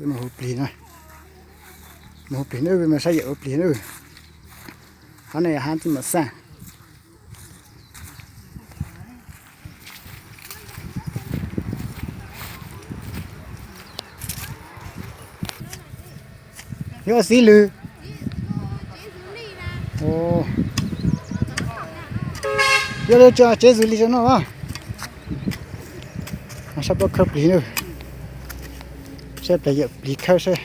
Mus hu plig na, mus hu plig na, mas saib yawm hu plig na. Hov no yog hab tij Mos Xaj. Yuav ua xib lwg. Yuav lawv tso tsev xws li tso no. Saib pob khawb plig na, saib plig yawm plig khawb saib.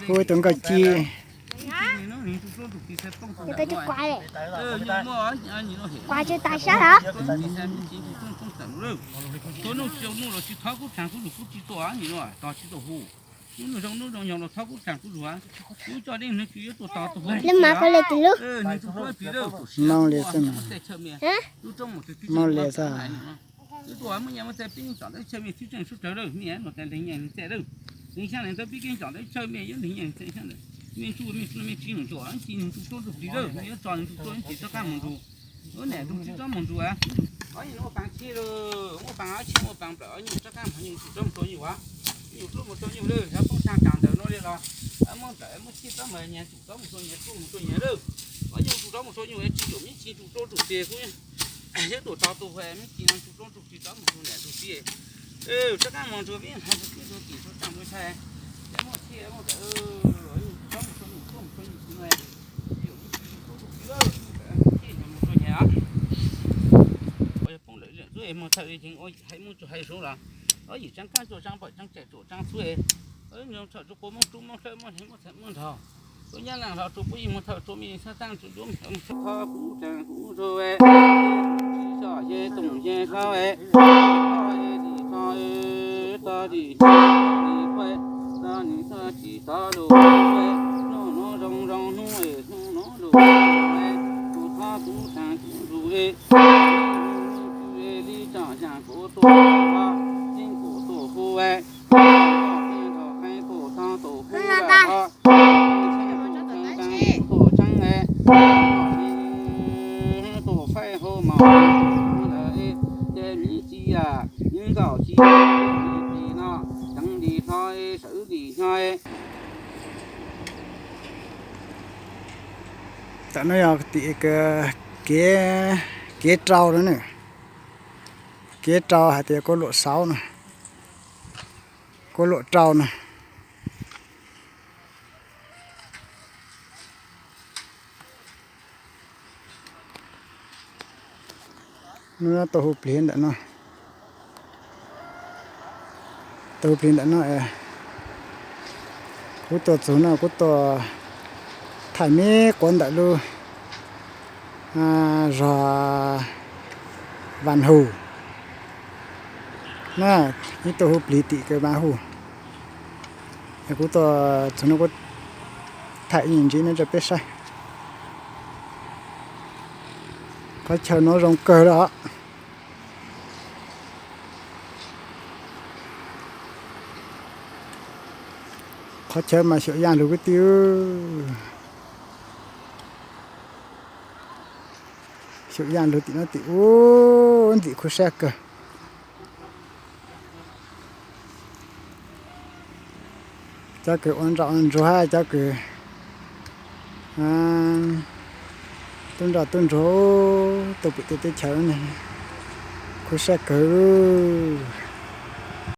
Kuv tus nkauj ci. Mob li xwb mas. Mob li xwb mas. Wb tuaj muaj nyiaj muaj txiaj peb yeej tsom ntawv chaw mej txhib tseej sub rawv lawm, mej nuav tas nteg nyiaj ntxiag lawm. Neeg xyaa neeg ntawd peb keeb tsom ntawv chaw mej yuav nteg nyiaj ntxiag xyaa lawm. Mej tsuj mej tsuj mej tsis num tsuj ntsis nug tsuj roob tsuj plig lawm, mej yuav tso nug tsuj roob tsuj plig rov qab moog nrug. Wb niam nrug tsis tsob moog nrug. Ob nyuag muaj paas tsheb lawm, muaj paas ob tsheb muaj paas nplawm, ob nyuag rov qab moog nyuj tsuj roob tsuj nyuj as. Nyuj tsuj moog tsuj nyuj lawm, yog poob saab taag ntawd nuav li los muab nplawm muab tsheb rov moog nyiag tsuj roob moog tsuj nyiag tsuj moog tsuj nyiag lawm. Ob nyuag tsuj roob moog tsuj nyuj tsis tsum mej tsis nug tsuj roob tsuj plig kuv. Yog tuaj tog tug mej tsis nug tsuj roob tsuj plig rov moog nrug niam nrug txiv. Rov qab moog nrug peb nrug tim tug tsaaj nrug tshai, muaj tsheb muaj ntawm tsuj roob moog tsuj nyuj tsuj moog tsuj nyuj tsuj nyuj. Tsheb nyiag moog tsuj nyiag. Yog poob lawm lawm txuj moog thawj yeej ua haiv muab tsuj haiv sub los, ob yim tsaab kaab tsuj tsaab npaum tsaab tsaim tsuj tsaab txhub. Ob nyuag thawj tsuj quas moob rub moob hlawb moob heev moob txheem moob nraug. Tsuj nyab laaj hlo tsuj puab yeej moog thawj tsuj mej xaab taab tsuj yuav moog thawj qhov kuv tsaam kuv tsuj ve. Tsis txom yeg toom yeg hlau es, txom yeg dim txom es, txom dim dim kuav, txom dim txom tsis txom lug es, nub nuav zoo zoo nub es nub nuav lug es, kuv qhov kuv tsaam kuv lug es, li tsom yaam kuv tuaj, yeej kuv tuaj hu es, tuaj qeej tuaj tog tuaj hu es, tuaj tsaab es, tuaj faib hu mos ntawd es, ces miv txiv yam, miv nkaum txiv, miv txiv no, tsaab li hlo es, sawv li hnyo es. Tam no yog tim kev, kev rau no na, kev rau hais tias kuv luam saud na, kuv luam rau na. Nub tau hu plig ntawm no, tau hu plig ntawm no, kuv tuaj txug no kuv tuaj thaij me quav ntawm lub zog Vas Hug na, ib tug hu plig tim kawg Vas Hug. Kuv tuaj txug no kuv thaij ib ntsis no rau peb saib. Qhov chaw no zoo kawg li os. Qhov chaw mas xyaum yaj lug kwv tij. Xyaum yaj lug tim no tim ub ntxim khuv sab kawg. Cov kws ua nroj ua ntsuag, cov kws tub nroj tub ntsuag tuaj pum tej teb chaws, khuv sab kawg.